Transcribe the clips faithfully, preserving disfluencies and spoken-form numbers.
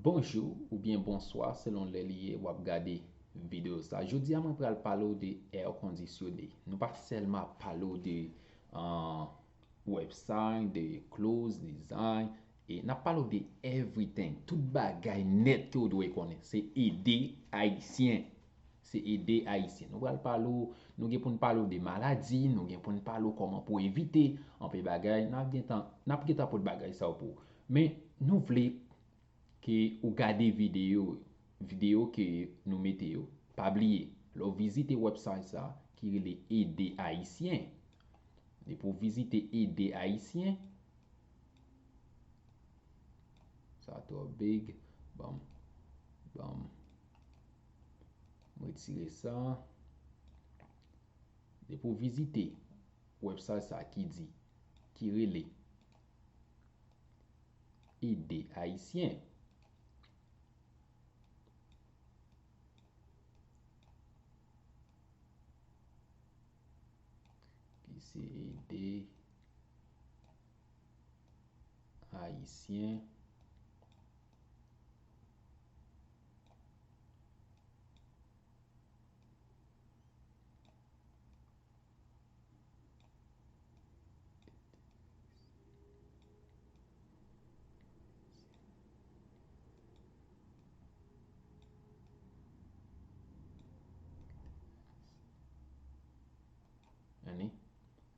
Bonjou oubyen bonswa selon lè li ye w ap gade videyo sa. Jodi a mwen pral pale w de air conditionné. Nou pa sèlman ap pale w de uh, website, de clothes, design, e n ap pale w de everything. Tout bagay nèt ke w dwe konnen. Se ede Ayisyen. Se ede Ayisyen. Nou pral pale w, nou gen pou n pale w de maladi, nou gen pou n pale w kòman pou evite anpil bagay. N ap gentan, n ap gentan pote bagay sa yo pou ou. Men nou vle ke ou gade videyo, videyo ke nou mete yo. Pa bliye, lè w vizite website sa ki rele Ede Ayisyen. Depi w vizite Ede Ayisyen, sa twò big. Bon, bon, m retire sa. Depi w vizite website sa ki di, ki rele Ede Ayisyen. Ki se Ede Ayisyen. Ann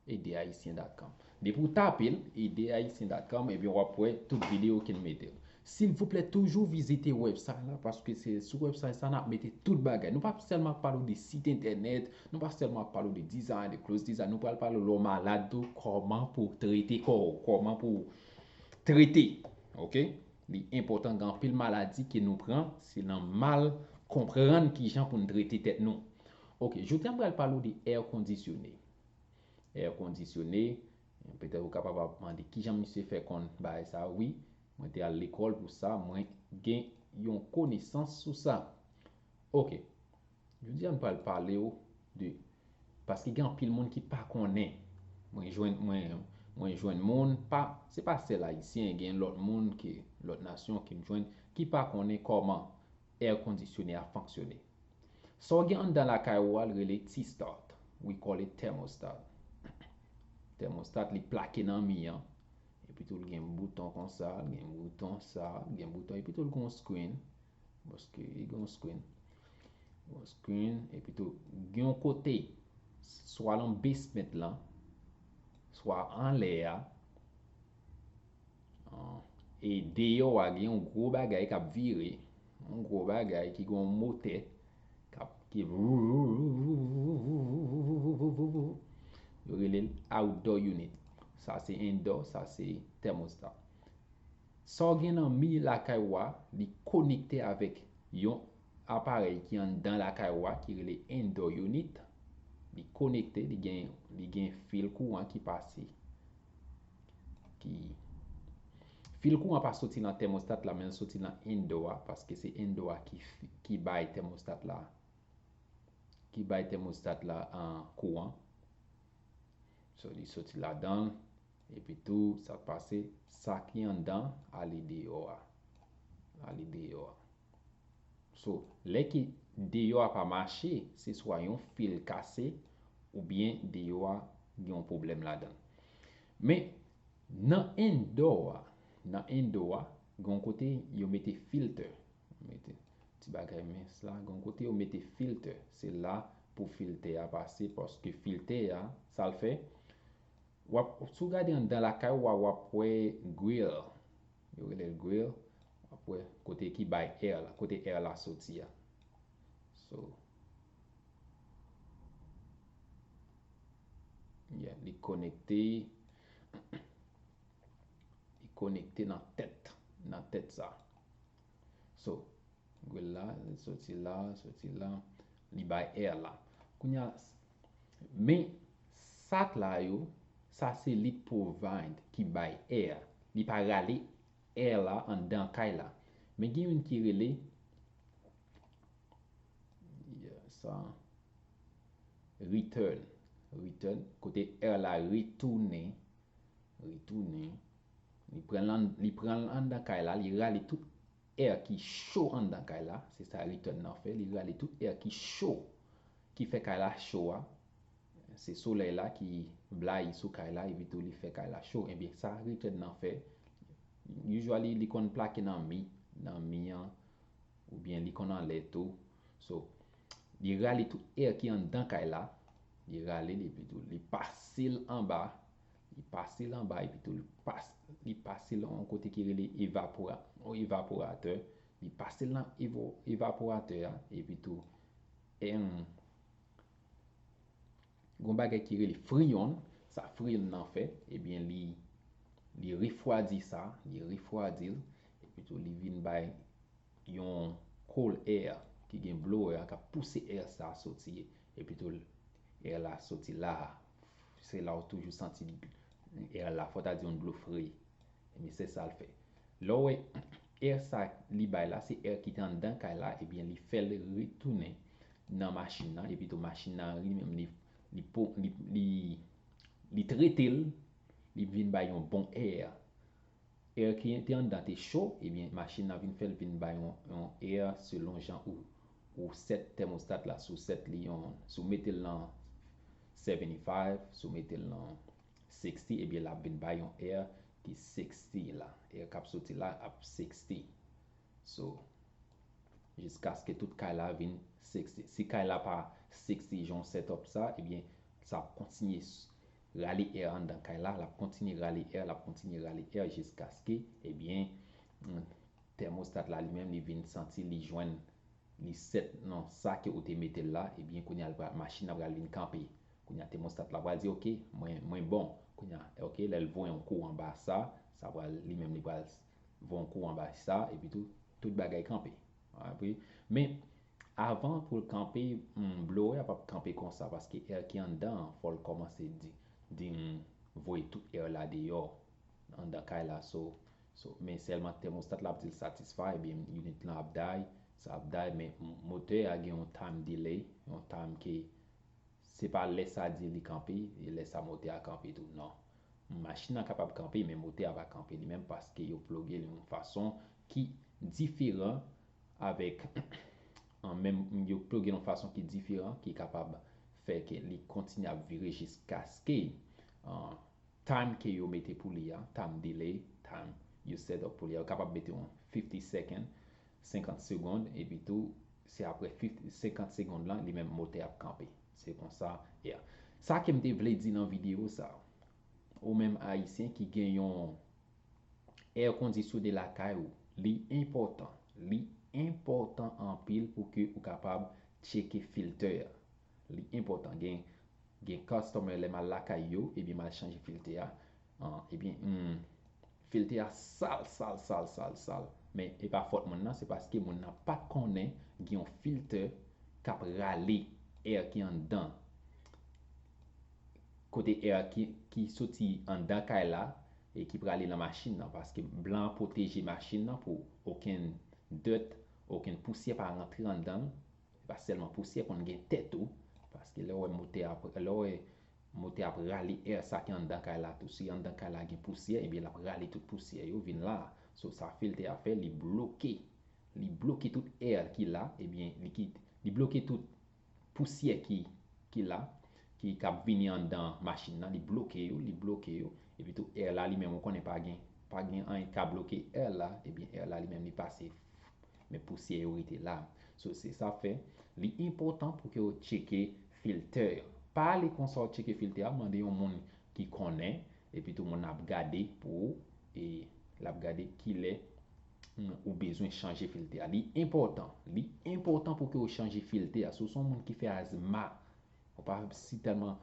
ede ayisyen dot com. Depi w tape l, ede ayisyen dot com, ebyen w ap wè tout videyo ke n mete yo. Silvouplè, toujou vizite website la, paske se sou website sa n ap mete tout bagay. Nou pa sèlman ap pale w de sit entènèt, nou pa sèlman ap pale w de design, de clothes design, nou pral pale w lè w malad tou, kòman pou w trete kò w, kòman pou w trete. Oke? Li enpòtan, gen anpil maladi ke nou pran, se nan mal konprann kijan pou n trete tèt nou. Oke, jodi a m pral pale w de air conditionné. Air conditionné, petèt ou kapab ap mande kijan misye fè konn bagay sa. Wi, mwen te al lekòl pou sa, mwen gen yon konesans sou sa. Oke. Jodi a m pral pale w de, paske gen anpil moun ki pa konnen. Mwen jwenn, mwen, mwen jwenn moun, pa, se pa sèl ayisyen, gen lòt moun ki, lòt nasyon ki m jwenn, ki pa konnen kòman air conditionné a fonksyone. Sa w gen anndan lakay ou a, l rele T-start. We call it thermostat. Thermostat, li plake nan mi an. Epi tou, l gen bouton konsa, l gen bouton sa, l gen bouton, epi tou, l gen yon screen. Paske li gen yon screen. Yon screen, epi tou, gen yon kote, swa nan basement lan, swa anlè a, e deyò a, gen yon gwo bagay k ap vire, yon gwo bagay ki gen yon motè k ap, ki, yo rele l outdoor unit. Sa se indoor, sa se thermostat. Sa w gen nan mi lakay ou a, li konekte avèk yon aparèy ki anndan lakay ou a, ki rele indoor unit. Li konekte, li gen, li gen fil kouran ki pase. Ki, fil kouran pa soti nan thermostat la, men l soti nan indoor a, paske se indoor a ki, ki bay thermostat la, ki bay thermostat la, ah, kouran. So, li soti ladan l, epi tou, sa k pase, sa ki anndan, ale deyò a. Ale deyò a. So, lè ke deyò a pa mache, se swa yon fil kase, oubyen deyò a gen yon pwoblèm ladan l. Men, nan indoor a, nan indoor a, gen yon kote yo mete filter. Mete ti bagay mens la, gen yon kote yo mete filter. Se la pou filter a pase, paske filter a, sa l fè, w ap, si w gade anndan lakay ou a, w ap wè grill. Yo rele l grill. W ap wè kote ki bay air la, kote air la soti a. So, yeah, li konekte, li konekte nan tèt, nan tèt sa. So, grill la, soti la, soti la, li bay air la. Kounye a, men sat la yo, sa se li provide ki bay air. Li pa rale air la anndan kay la. Men gen youn ki rele, yeah, sa, return. Return, kote air la retounen, retounen. Li pran l, li pran l anndan kay la, li rale tout air ki cho anndan kay la, se sa return nan fè, li rale tout air ki cho, ki fè kay la cho a. Se solèy la ki blayi sou kay la, epi tou li fè kay la cho. Ebyen, sa return nan fè, usually li konn plake nan mi, nan mi an, oubyen li konn anlè tou. So, li rale tout air ki anndan kay la, li rale l, epi tou li pase l anba, li pase l anba, epi tou li pas, li pase l yon kote ki rele evapora-, yon evaporatè, li pase l nan evo-, evaporatè a, epi tou, em, gon bagay ki rele freon, sa freon nan fè, ebyen li, li refwadi sa, li refwadi l, epi tou li vin bay yon cold air ki gen blower k ap pouse air sa soti, epi tou air la soti la, se la ou toujou santi air la, fò ta di yon dlo fre, ebyen se sa l fè. Lè w wè air sa li bay la, se air ki te anndan kay la, ebyen li fè l retounen nan machin nan, epi tou machin nan li menm li, li, po- li, li, li trete l, li vin bay yon bon air. Air ki te anndan te cho, ebyen machin nan vin fè l vin bay yon, yon air selon jan ou, ou sèt tèmostat la, si w sèt li yon, si w mete l nan seventy-five, si w mete l nan sixty, ebyen l ap vin bay yon air ki sixty la. Air k ap soti la ap sixty. So, jiskaske tout kay la vin sixty. Si kay la pa sixty jan w set up sa, ebyen sa ap kontinye s- rale air anndan kay la, l ap kontinye rale air, l ap kontinye rale air jiskaske, ebyen, mm, tèmostat la li menm li vin santi li jwenn, li set nan sa ke ou te mete l la, ebyen kounye a l pral, machin nan pral vin kanpe. Kounye a tèmostat la pral di, "Ok, mwen, mwen bon." Kounye a, ok, lè l voye yon kou anba sa, sa pral, li menm li pral voye yon kou anba sa, epi tou, tout bagay kanpe. Apre, men, avan pou l kanpe, mm, blower a p ap kanpe konsa, paske air ki anndan an, fò l kòmanse di, di, mm, voye tout air la deyò, anndan kay la, so, so, men sèlman tèmostat la ap di l satisfy, ebyen, unit lan ap die, sa ap die, men m- motè a gen yon time delay, yon time ke se pa lè sa di li kanpe, e lè sa motè a kanpe tou, non. Machin nan kapab kanpe, men motè a pa kanpe li menm, paske yo ploge l yon fason ki diferan avèk, an menm, yo ploge l yon fason ki diferan, ki kapab fè ke li kontinye ap vire jiskaske, an, time ke yo mete pou li a, time delay, time yo set up pou li a, yo kapab mete yon fifty second, senkant segonn, epi tou, se apre fifty, senkant segonn lan, li menm motè ap kanpe. Se konsa, yeah. Sa ke m te vle di nan videyo sa, ou menm Ayisyen ki gen yon air conditionné lakay ou, li enpòtan. Li enpòtan anpil pou ke ou kapab tcheke filtè a. Li enpòtan. Gen, gen customer lè m al lakay yo, ebyen m al chanje filtè a. An, ebyen, hmm, filtè a sal, sal, sal, sal, sal. Men e pa fòt moun nan, se paske moun nan pa t konnen gen yon filtè k ap rale air ki anndan. Kote air ki, ki soti anndan kay la e ki prale nan machin nan, paske blan an pwoteje machin nan pou okenn dèt, okenn pousyè pa rantre anndan l. E pa sèlman pousyè, konn gen tè tou, paske lè w wè motè ap, lè w wè motè ap rale air sa ki anndan kay la tou, si anndan kay la gen pousyè, ebyen l ap rale tout pousyè yo vin la. So, sa filtè a fè, li bloke, li bloke tout air ki la, ebyen, li ki, li bloke tout pousyè ki, ki la, ki k ap vini anndan machin nan, li bloke yo, li bloke yo. Epi tou, air la li menm, ou konnen pa gen, pa gen anyen k ka bloke air la, ebyen, air la li menm, li pase, men pousyè yo rete la. So, se sa fè, li enpòtan pou ke w tcheke filtè. Pa ale konsa w tcheke filtè a, mande yon moun ki konnen, epi tou moun ap gade pou ou, e l ap gade kilè, hmm, ou bezwen chanje filtè a. Li enpòtan, li enpòtan pou ke w chanje filtè a. Si w se yon moun ki fè azma, ou pa si tèlman,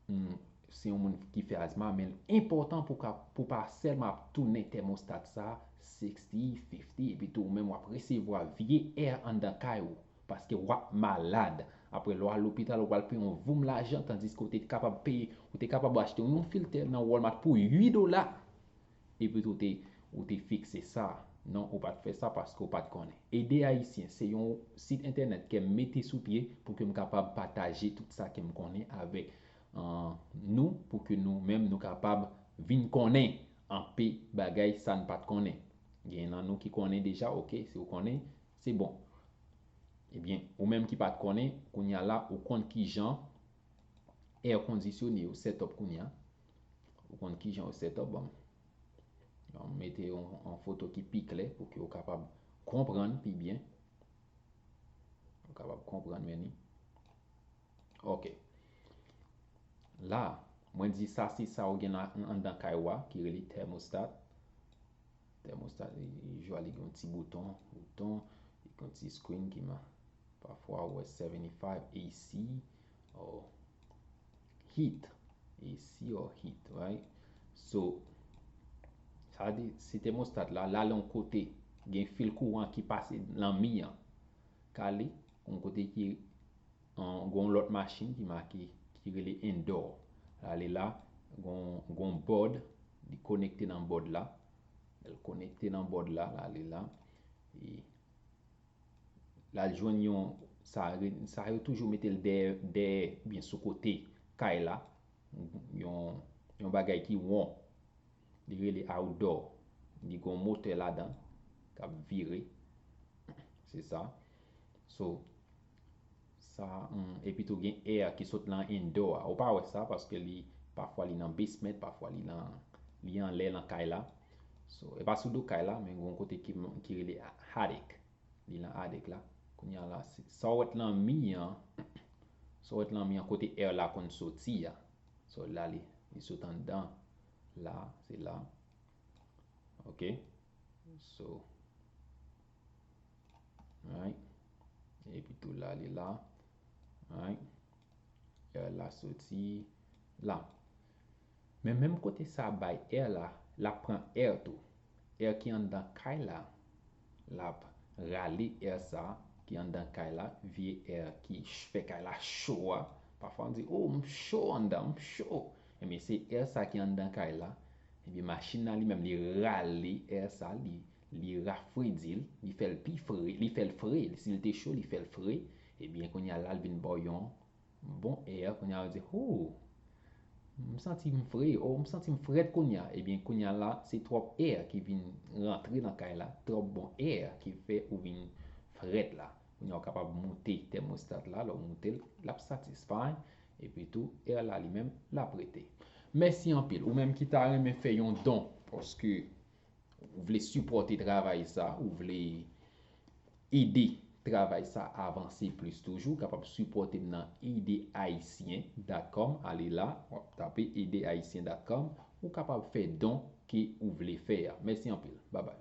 hmm, se yon moun ki fè azma, men l enpòtan pou ka, pou pa sèlman ap tounen tèmostat sa, sixty, fifty, epi tou ou menm w ap resevwa vye air anndan kay ou. Paske w ap malad. Apre, lè w al lopital, ou pral peye yon voum lajan, tandiske ou te kapab peye, ou te kapab achte yon filtè nan Walmart pou uit dola. Epi tou, ou te, ou te fikse sa. Non, ou pa t fè sa paske ou pa t konnen. Ede Ayisyen, se yon sit entènèt ke m mete sou pye pou ke m kapab pataje tout sa ke m konnen avèk, euh, nou, pou ke nou menm nou kapab vin konnen anpe bagay sa n pa t konnen. Gen nan nou ki konnen deja, ok, si w konnen, se bon. Ebyen, ou menm ki pa t konnen, kounye a la, ou konn kijan air conditionné yo set up kounye a. Ou konn kijan yo set up, bon. Bon, m mete yon, yon foto ki pi klè pou ke w kapab konprann pi byen. Ou kapab konprann, men ni. Ok. La, mwen di sa, se sa ou gen nan, anndan kay ou a, ki rele thermostat. Thermostat, li, li jwa, li gen yon ti bouton, bouton, li gen yon ti screen ki ma-, pafwa ou wè seventy-five A C or heat, A C or heat, right? So, sa di, se thermostat la, la, l yon kote, gen fil kouran ki pase nan mi an. Kale, yon kote ki, an, gon lòt machin ki make, ki rele indoor. L ale la, gon, gon board, li konekte nan board la. Lè l konekte nan board la, l ale la. E l al jwenn yon, sa, sa yo toujou mete l dèyè, dèyè, oubyen sou kote kay la. Yon, yon bagay ki won. Li rele outdoor. Li gon motè ladan k ap vire. Se sa. So, sa, hmm, epi tou gen air ki sot nan indoor a. Ou pa wè sa paske li, pafwa li nan basement, pafwa li nan, li anlè nan kay la. So, e pa sou do kay la, men gon kote ki, ki rele attic. Li nan attic la. Kounye a la, se, sa w wè t nan mi an, sa w wè t nan mi an kote air la konn soti a. So, la li, li sot anndan. La, se la. Ok. So, right. Epi tou la, li la. Right. Air la soti la. Men menm kote sa bay air la, l ap pran air tou. Air ki anndan kay la, l ap rale air sa ki anndan kay la, vye air ki ch-, fè kay la cho a. Pafwa nou di, "Oh, m cho anndan, m cho." Ebyen, se air sa ki anndan kay la. Ebyen, machin nan li menm, li rale air sa, li, li rafredi l, li fè l pi fre, li fè l fre. Si l te cho, li fè l fre. Ebyen, kounye a la, l vin ba w yon bon air, kounye a, ou di, "Oh, m santi m fre, oh, m santi m frèt kounye a." Ebyen, kounye a la, se twòp air ki vin rantre nan kay la, twòp bon air ki fè ou vin frèt la. Kounye a, ou kapab moute thermostat la, lè w moute l, l ap satisfy, epi tou, air la li menm, l ap rete. Mèsi anpil. Ou menm ki ta renmen fè yon don, paske ou vle sipòte travay sa, ou vle ede travay sa avanse plis toujou, ou kapab sipòte m nan ede ayisyen dot com. Ale la, w ap tape ede ayisyen dot com, ou kapab fè don ke ou vle fè a. Mèsi anpil. Babay.